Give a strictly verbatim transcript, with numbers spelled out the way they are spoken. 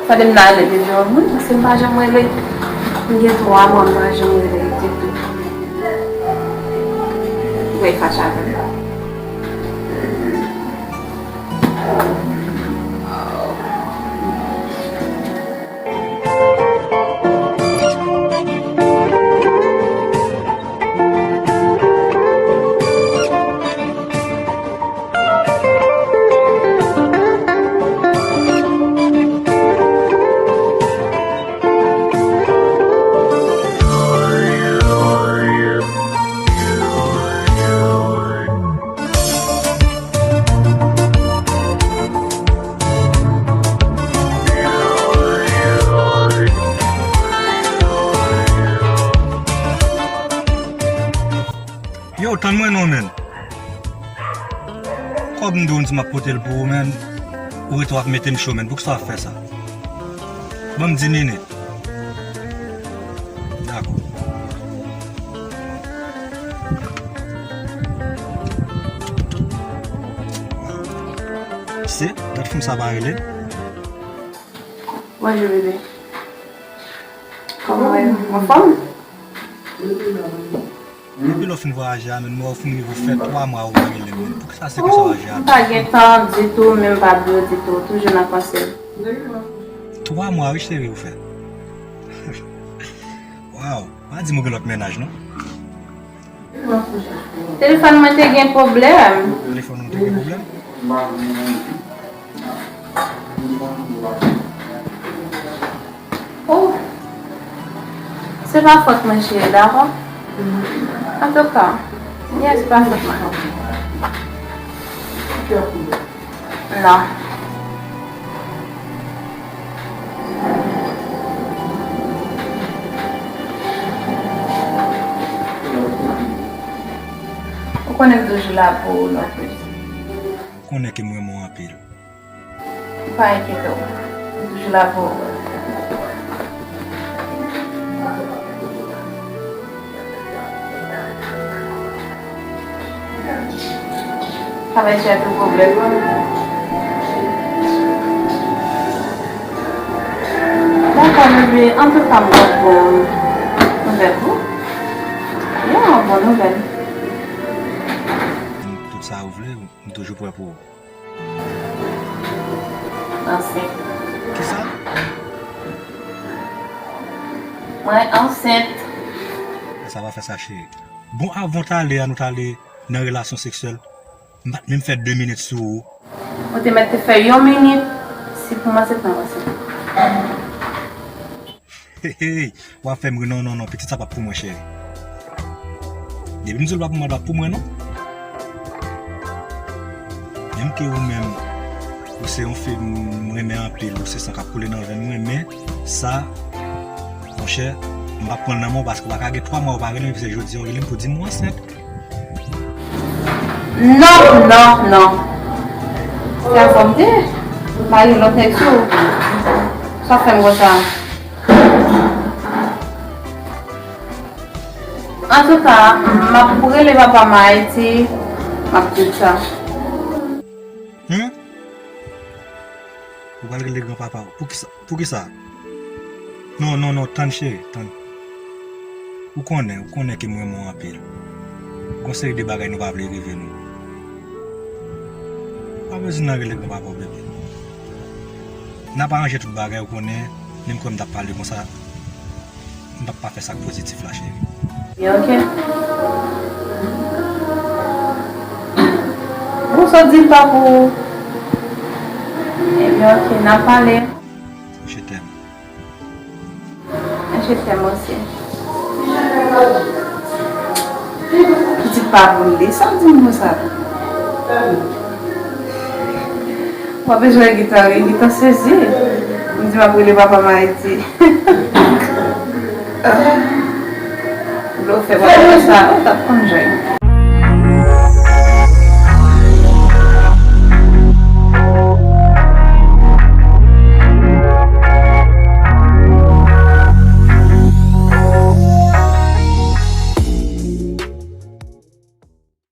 Fòde m ta rele depi yon moun, paske m pa janm rele. M gen twa mwa m pa janm rele ditou. Ou wè l fache avè m. Yo, tann mwen non, menn. Kòb m di w, m di m ap pote l pou ou, menn. Ou rete w ap mete m cho, menn. Poukisa w ap fè sa? Ban m dis minit. Dakò. Se, dat fanm sa pa rele. Bonjou, bebe. Kòman w ye? Anfòm? Depi lè w fin vwayaje a, menn, m wè w fin rive w fè twa mwa ou pa rele m, menn. Poukisa se konsa w aji a? M pa gen tan ditou, men m pa bliye w ditou. Toujou nan panse m. Twa mwa, wi, cheri, ou fè. Waw, pa di m ou gen lòt mennaj, non? Telefòn mwen te gen pwoblèm. Telefòn ou te gen pwoblèm? Oh, se pa fòt mwen, cheri, dakò? Antouka, yeah, se pa fòt mwen. Non. Ou konnen m toujou la pou ou, non, Chris. Ou konnen ke m renmen w anpil. Pa enkyete w. M toujou la pou ou. Avèk chè tou pwoblèm. Dakò, bebe. Antouka, m gen yon bon nouvèl pou ou. Yeah, yon bon nouvèl. Tout sa ou vle, m toujou prè pou ou. Ansent. Kisa? Mwen ansent. Sa pa fè sa, cheri. Bon, avan w t ale a, nou t ale nan relasyon seksyèl. M pa t menm fè de minit sou ou. Ou te mèt te fè yon minit. Si pou mwen, se pou mwen, se. Hey, hey, hey, w ap fè m ri. Non, non, non, pitit sa p ap pou mwen, cheri. Depi m di w l p ap pou mwen, l p ap pou mwen, non. Menm ke ou menm, ou se yon fi m renmen anpil, ou se san k ap koule nan venn mwen, men sa, monchè, m p ap pran l nan men w, paske w pa ka gen twa mwa ou pa rele m, epi se jodi a w rele m pou di m ou ansent. Non, non, non. Se anfòm te. M pa gen lòt nèg sou ou. Sa fè m konsa. Antouka, m ap rele papa m Ayiti, m ap di l sa. Hmm? Ou pral rele granpapa w. Poukisa? Poukisa? Non, non, non, tann cheri, tann. Ou konnen, ou konnen ke m renmen w anpil. Gon seri de bagay nou pa vle rive nou. Ou pa bezwen nan rele granpapa w, bebe. N ap aranje tout bagay, ou konnen, menm kwè m t ap pale konsa. M p ap pa fè sa k pozitif la, cheri. Ebyen, oke. Ou sot di l pa pou ou. Ebyen, oke, n ap pale. Je t'aime. Je t'aime aussi. Pitit pa pou li, sa w di m konsa? W ap bezwen Gita, wi, Gita sezi. M di m ap rele papa m Ayiti. Blofè, w ap fè sa, w t ap konn jwenn.